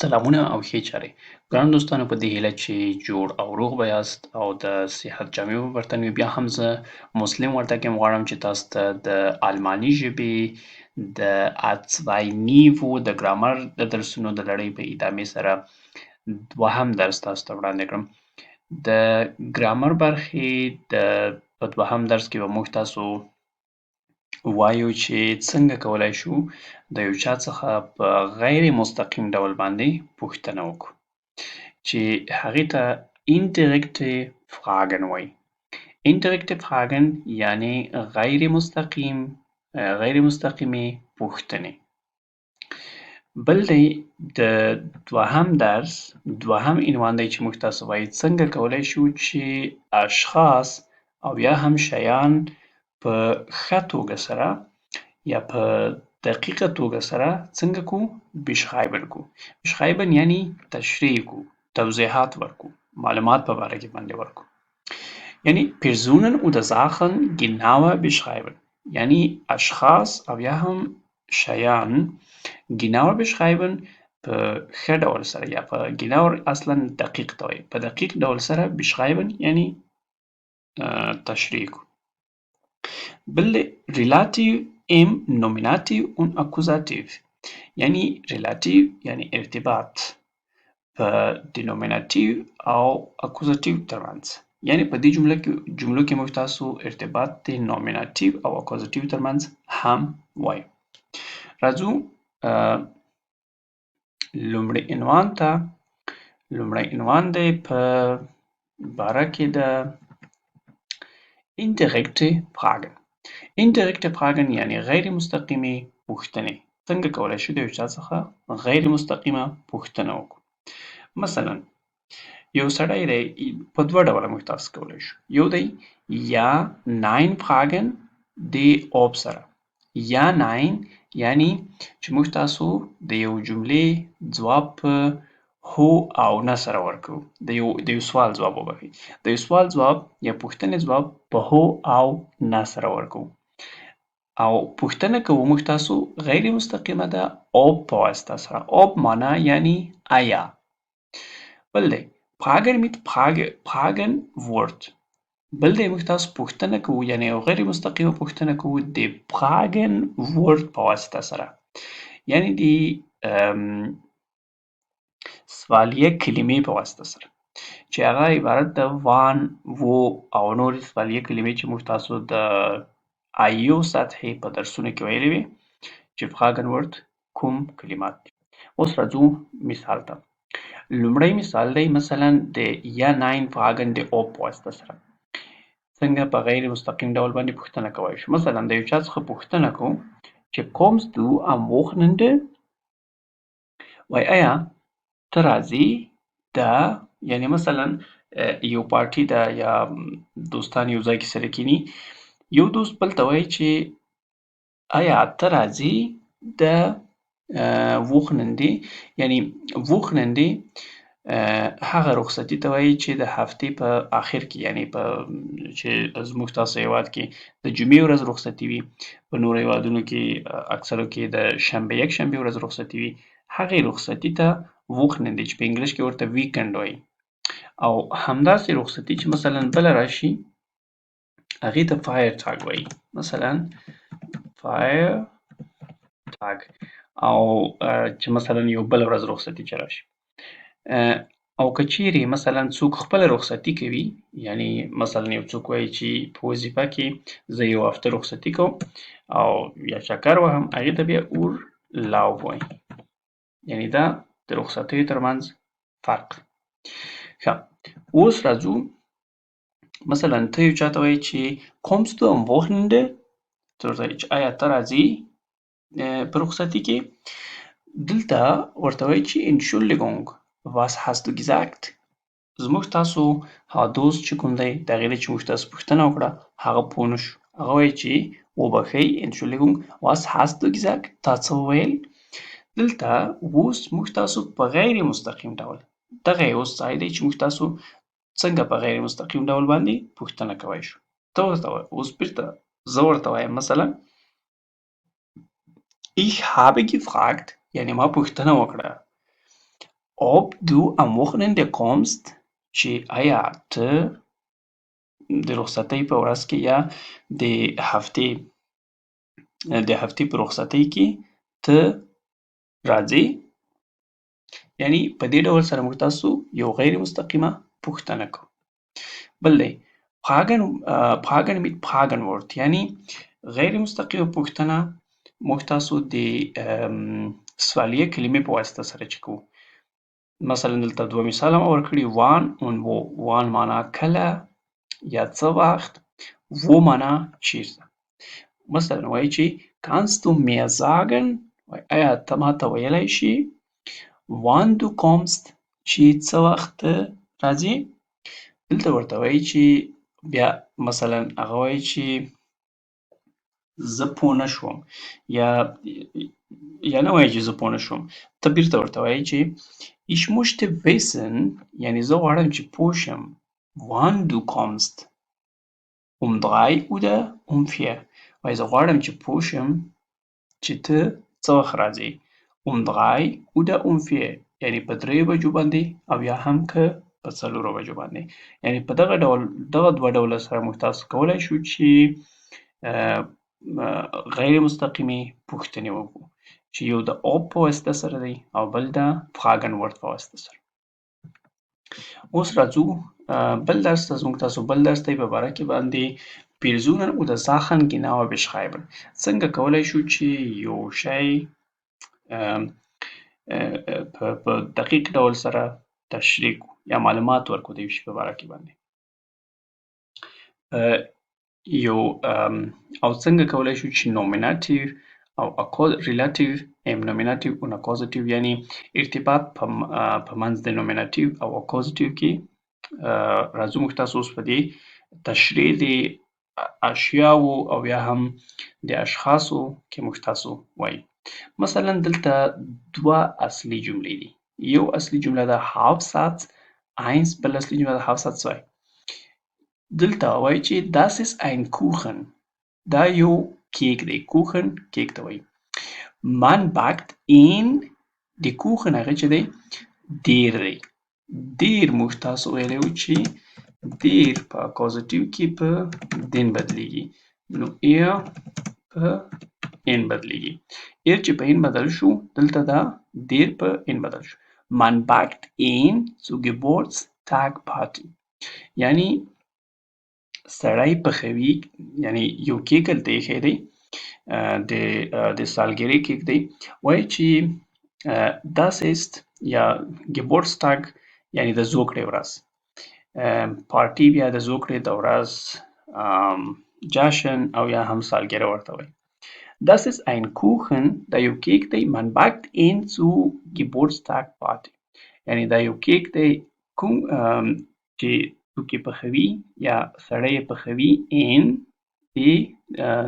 سلامونه او ښې چارې ګرانو دوستانو، په دې هیله چې جوړ او روغ به یاست او د صحت جامې به پر تن وي. بیا هم زه مسلم وردګ یم، غواړم چې تاسو ته د آلماني ژبې د A2 Niveau د ګرامر د درسونو د لړۍ په ادامې سره دوهم درس تاسو ته وړاندې کړم. د ګرامر برخې د په دوهم درس کې به موږ تاسو وایو چې څنګه کولای شو د یو چا څخه په غیر مستقیم ډول باندې پوښتنه وکړو، چې هغې ته indirekte Fragen وایي. Indirekte Fragen یعنی غیر مستقیم، غیر مستقیمې پوښتنې. بل دی د دوهم درس دوهم عنوان دی چې موږ تاسو وایي څنګه کولای شو چې اشخاص او یا هم شیان په ښه توګه سره یا په دقیقه توګه سره څنګه کو beschreiben کو. Beschreiben یعنی تشریح کو، توضیحات ورکو، معلومات په باره کې باندې ورکو، یعنی Personen oder Sachen genauer beschreiben، یعنی اشخاص او یا هم شیان genauer beschreiben په ښه ډول سره، یا په genauer اصلا دقیق ته وایي، په دقیق ډول سره beschreiben یعنی تشریح کو. بل دی Relativ im Nominativ und Akkusativ، یعنی Relativ یعنی ارتباط په د Nominativ او Akkusativ ترمنځ، یعنی په دې جمله کې جملو کې موږ تاسو ارتباط د Nominativ او Akkusativ ترمنځ هم وایو. راځو لومړي عنوان ته. لومړی عنوان دی په باره کې د indirekte Fragen. Indirekte Fragen یعنی غیر مستقیمې پوښتنې. څنګه کولای شو د یو چا څخه غیر مستقیمه پوښتنه وکړو؟ مثلا یو سړی دی، په دوه ډوله موږ تاسو کولای شو. یو دی Ja Nein Fragen د ob سره. Ja Nein یعنی چې موږ تاسو د یو جملې ځواب په هو او نه سره ورکوو، د یو سوال ځواب، وبخښئ، د یو سوال ځواب یا پوښتنې ځواب په هو او نه سره ورکوو او پوښتنه کوو موږ تاسو غیر مستقیمه ده ob په واسطه سره. Ob معنا یعنی آیا. بل دی Fragen mit Frage Fragenwort. بل دی موږ تاسو پوښتنه کوو، یعنی یو غیر مستقیمه پوښتنه کوو د Fragenwort په واسطه سره، یعنی د سوالیه کلمې په واسطه سره، چې هغه عبارت ده wann، wo او نورې سوالیه کلمې چې موږ تاسو د A1 سطحې په درسونو کې ویلې وي چې Fragenwort کوم کلمات دي. اوس راځو مثال ته. لومړی مثال دی مثلا د Ja Nein Fragen د ob په واسطه سره څنګه په غیر مستقیم ډول باندې پوښتنه کولی شو. مثلا د یو چا څخه پوښتنه کوو چې kommst du am Wochenende؟ وای آیا ته راځې د، یعنی مثلا یو پارټي ده یا دوستان یو ځای کې سره کیني، یو دوست بل ته وایي چې آیا ته راځې د Wochenende، یعنی Wochenende هغه رخصتي ته وایي چې د هفتې په آخر کې، یعنی په چې زموږ تاسو هیواد کې د جمعې ورځ رخصتي وي، په نورو هیوادونو کې اکثرو کې د شنبه یک شنبه ورځ رخصتي وي، هغې رخصتي ته Wochenende چې په انګلیش کې ورته weekend وایي. او همداسې رخصتي چې مثلا بله راشي هغې ته Feiertag وایي، مثلا Feiertag، او چې مثلا یو بله ورځ رخصتي چې راشي. او که چیرې مثلا څوک خپله رخصتي کوي، یعنی مثلا یو څوک وایي چې په وظیفه کې زه یو هفته رخصتي کوم او یا چکر وهم، هغې ته بیا Urlaub وایي. یعنی دا د رخصتیو ترمنځ فرق. ښه، اوس راځو مثلا ته یو چاته وایي چې kommst du am Wochenende؟ ته ورته وایې چې آیا ته راځې په رخصتي کې؟ دلته ورته وایي چې Entschuldigung، was hast du gesagt؟ زموږ تاسو هغه دوست چې کوم دی د هغې چې موږ تاسو پوښتنه وکړه هغه پوه نه شو، هغه وایي چې وبخښئ Entschuldigung، was hast du gesagt؟ تا څه وویل؟ دلته اوس موږ تاسو په غیر مستقیم ډول، دغه یې اوس ځای دی چې موږ تاسو څنګه په غیر مستقیم ډول باندې پوښتنه کوی شو. ته ورته وایې اوس بیرته زه ورته وایم مثلا Ich habe gefragt، یعنی ما پوښتنه وکړه. Ob du am Wochenende kommst، چې ایا ته د رخصتۍ په ورځ کې یا د هفتې په رخصتۍ کې ته راځې؟ یعنی په دې ډول سره موږ تاسو یو غیر مستقیمه پوښتنه کوو. بل دی Fragen mit Fragenwort، یعنی غیر مستقیمه پوښتنه موږ تاسو د سوالیه کلمې په واسطه سره چې کوو. مثلا دلته دوه مثاله ما ورکړي، wann und wo. Wann معنا کله یا څه وخت، wo معنا چیرته. مثلا وایي چې kannst du mir sagen، آیا ته ماته ویلی شې، wann du kommst، چې څه وخت راځې؟ دلته ورته وایي چې بیا مثلا هغه وایي چې زه پوه نه شوم، یا نه وایي چې زه پوه نه شوم، ته بیرته ورته وایي چې ich möchte wissen، یعنی زه غواړم چې پوه شم، wann du kommst، um 3 oder um 4. وایي زه غواړم چې پوه شم چې ته څه وخت راځې، um 3 oder um 4، یعنی په 3 بجو باندې او یا هم که په 4 بجو باندې. یعنی په دغه ډول، دغه دوه ډوله سره موږ تاسو کولای شو چې غیر مستقیمې پوښتنې وکړو، چې یو د ob په واسطه سره دی او بل د Fragenwort په واسطه سره. اوس راځو بل درس ته. زموږ تاسو بل درس دی په باره کې باندې Personen oder Sachen genauer beschreiben، څنګه کولای شو چې یو شی په دقیق ډول سره تشریح کړو یا معلومات ورکړو د یو شي په باره کې باندې یو، او څنګه کولای شو چې Nominativ او Relativ im Nominativ und Akkusativ، یعنی ارتباط په منځ د Nominativ او Akkusativ کې. راځو موږ تاسو اوس په دې تشریح د اشیاو او یا هم د اشخاصو کې موږ تاسو وایو. مثلا دلته دوه اصلي جملې دي. یو اصلي جمله ده Hauptsatz 1، بل اصلي جمله ده Hauptsatz 2. دلته وایي چې das ist ein Kuchen، دا یو کیک دی. Kuchen کیک ته وایي. Man backt ihn، د Kuchen هغه چې دی der دی. Der موږ تاسو ویلی وو چې der په Akkusativ کې په den بدلیږي، نو er په ihn بدلیږي. Er چې په ihn بدل شو، دلته دا der په ihn بدل شو. Man backt ihn zur Geburtstagparty، یعنی سړی پخوي، یعنی یو کیک هلته ایښی دی، د سالګرې کیک دی. وایي چې das ist یا Geburtstag، یعنی د زوکړې ورځ، پارټي بیا د زوکړې د ورځ جشن او یا هم سالګره ورته وایي. Das ist ein Kuchen، دا یو کیک دی. Man backt ihn zu Geburtstagparty، یعنی دا یو کیک دی کوم چې څوک یې پخوي یا سړی یې پخوي. ihn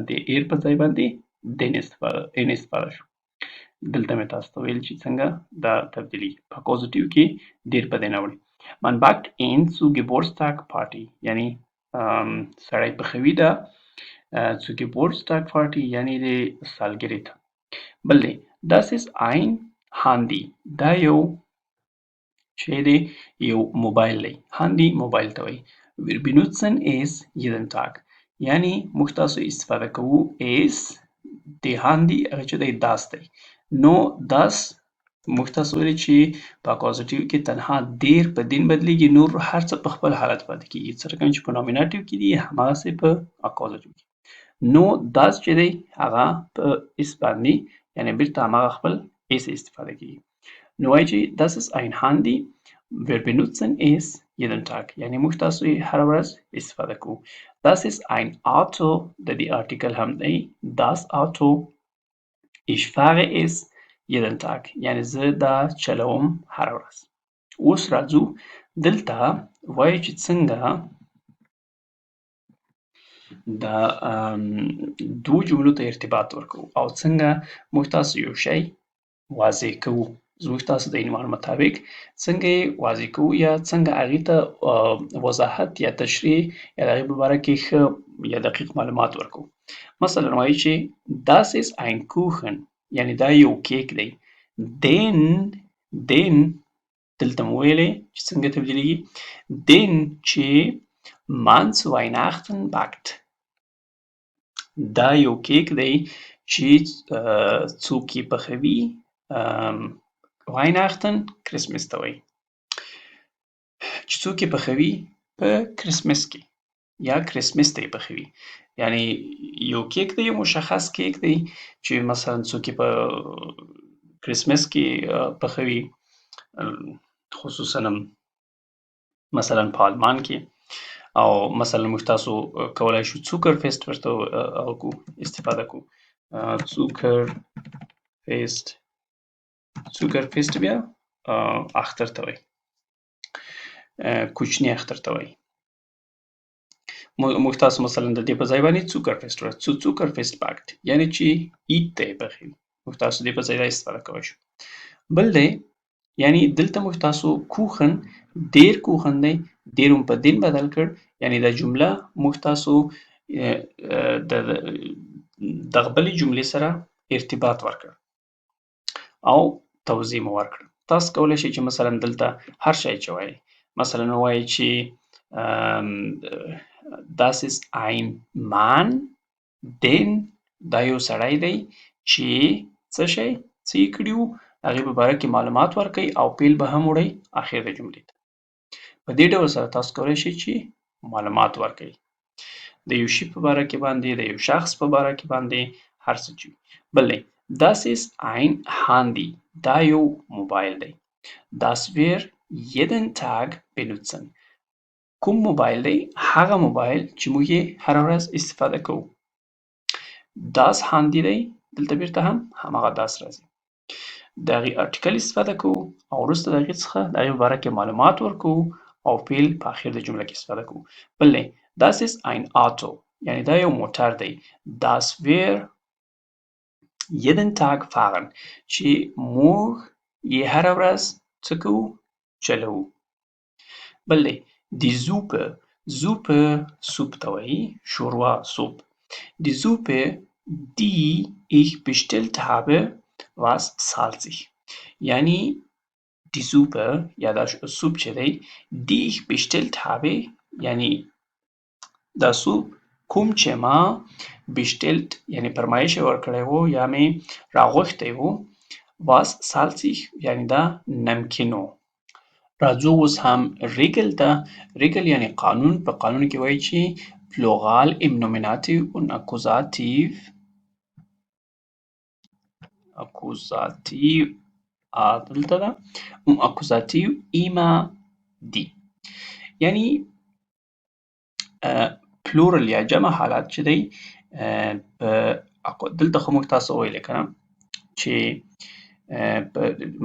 د er په ځای باندې den استفاده، ihn استفاده شو. دلته مې تاسو ته ویل چې څنګه دا تبدیلیږي، په Akkusativ کې der په den اوړي. Man backt ihn zu Geburtstagparty، یعنی سړی پخوي دا zu Geburtstagparty، یعنی د سالګرې ته. بل دی das ist ein Handy، دا یو شی دی، یو موبایل دی. Handy موبایل ته وایي. Wir benutzen es jeden Tag، یعنی موږ تاسو استفاده کوو es د Handy، هغه چې دی das دی. نو das موږ تاسو ویلي چې په Akkusativ کې تنها der په den بدلیږي، نور هر څه په خپل حالت پاتې کیږي. څه رقم چې په Nominativ کې دي، هماغسې په Akkusativ کې. نو das چې دی هغه په es باندې، یعنی بیرته هماغه خپل es استفاده کیږي. نو وایي چې das ist ein Handy، wir benutzen es jeden Tag، یعنی موږ تاسو یې هره ورځ استفاده کوو. Das ist ein Auto، د دې Artikel هم دی das Auto، ich fahre es jeden Tag، یعنی زه دا چلوم هره ورځ. اوس راځو دلته وایي چې څنګه د دوو جملو ته ارتباط ورکوو او څنګه موږ تاسو یو شی واضح کوو، زموږ تاسو د عنوان مطابق څنګه یې واضح کوو یا څنګه هغې ته وضاحت یا تشریح یا د هغې په باره کې ښه یا دقیق معلومات ورکوو. مثلا وایي چې das ist ein Kuchen، یعنی دا یو کیک دی. den دلته مو ویلې چې څنګه تبدیلیږي. Den چې man zu Weihnachten backt، دا یو کیک دی چې څوک یې پخوي. Weihnachten کریسمس ته وایي، چې څوک یې پخوي په کریسمس کې یا کریسمس ته یې پخوي. یعنی یو کیک دی، یو مشخص کیک دی چې مثلا څوک یې په کریسمس کې پخوي، خصوصا مثلا په آلمان کې. او مثلا موږ تاسو کولای شو Zuckerfest ورته هغه کو استفاده کو. Zuckerfest، Zuckerfest بیا اختر ته وایي، کوچني اختر ته وایي. موږ تاسو مثلا د دې په ځای باندې Zuckerfest ورته، Zuckerfest backt، یعنی چې عید ته یې پخوي. موږ تاسو دې په ځای دا استفاده کولی شو. بل دی، یعنی دلته موږ تاسو Kuchen، der Kuchen دی، der هم په den بدل کړ. یعنی دا جمله موږ تاسو د دغه بلې جملې سره ارتباط ورکړ او توضیح مو ورکړه. تاسو کولی شئ چې مثلا دلته هر شی چې وایئ، مثلا ووایئ چې das ist ein Mann، den دا یو سړی دی چې څه شی څه یې کړي وو، هغې په باره کې معلومات ورکوي او فعل به هم وړئ اخر د جملې ته. په دې ډول سره تاسو کولی شئ چې معلومات ورکړئ د یو شي په باره کې باندې، د یو شخص په باره کې باندې، هر څه چې وي. بل دی das ist ein Handy، دا یو موبایل دی. das wir jeden Tag benutzen، کوم موبایل دی؟ هغه موبایل چې موږ یې هره ورځ استفاده کوو. das Handy دی، دلته بیرته هم هماغه das راځي. د هغې Artikel استفاده کوو او وروسته د هغې څخه د هغې په باره کې معلومات ورکوو او فعل په اخر د جمله کې استفاده کوو. بل دی das ist ein Auto، یعنی دا یو موټر دی. das wir jeden Tag fahren، چې موږ یې هره ورځ څه کوو؟ چلوو. بل دی die Suppe، Suppe سوپ ته وایي، شوروا سوپ. die Suppe die ich bestellt habe war salzig، یعنی die Suppe یا دا سوپ چې دی die ich bestellt habe، یعنی دا سوپ کوم چې ما bestellt یعنی فرمایش یې ورکړی و یا مې راغوښتی و، was salzig یعنی دا نمکین و. راځو اوس هم Regel ته. Regel یعنی قانون. په قانون کې وایي چې Plural im Nominativ und Akkusativ، Akkusativ دلته ده، im Akkusativ immer die، یعنی Plural یا جمع حالت چې دی دلته خو موږ تاسو وویلې که نه چې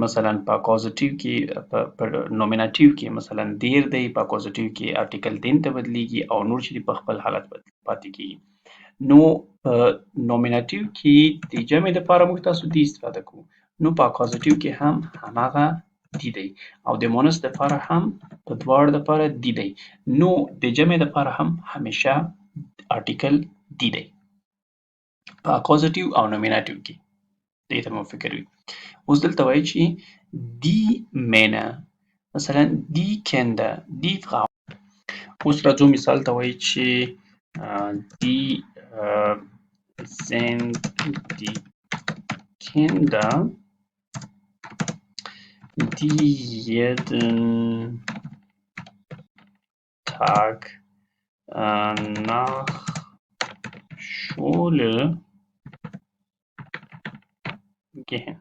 مثلا په Akkusativ کې، په Nominativ کې مثلا der دی، په Akkusativ کې Artikel den ته بدلیږي او نور چې دی په خپل حالت پاتې کیږي. نو په Nominativ کې د جمع دپاره موږ تاسو die استفاده کوو، نو په Akkusativ کې هم هماغه die دی، او د مؤنث دپاره هم په دواړو دپاره die دی. نو د جمع دپاره هم همیشه Artikel die دی په Akkusativ او Nominativ کې. دې ته مو فکر وي. اوس دلته وایي چې die Männer، مثلا die Kinder، die Frau. اوس راځو مثال ته، وایي چې die sind die Kinder die jeden Tag nach Schule gehen.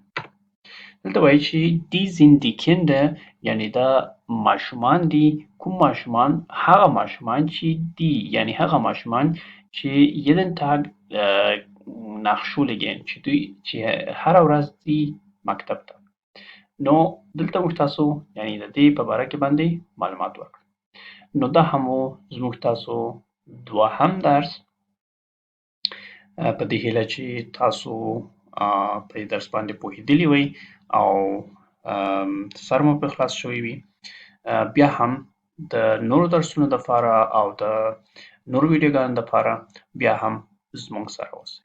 دلته وایي چې die sind die Kinder، یعنی دا ماشومان دي. کوم ماشومان؟ هغه ماشومان چې die، یعنی هغه ماشومان چې jeden Tag nach Schule gehen، چې دوی چې هره ورځ ځي مکتب ته. نو دلته موږ تاسو یعنی د دې په باره کې باندې معلومات ورکړل. نو دا هم و زموږ تاسو دوهم درس. په دې هیله چې تاسو په دې درس باندې پوهېدلي وئ او سر مو پرې خلاص شوی وي. بیا هم د نورو درسونو دپاره او د نورو ویډیوګانو دپاره بیا هم زموږ سره اوسئ.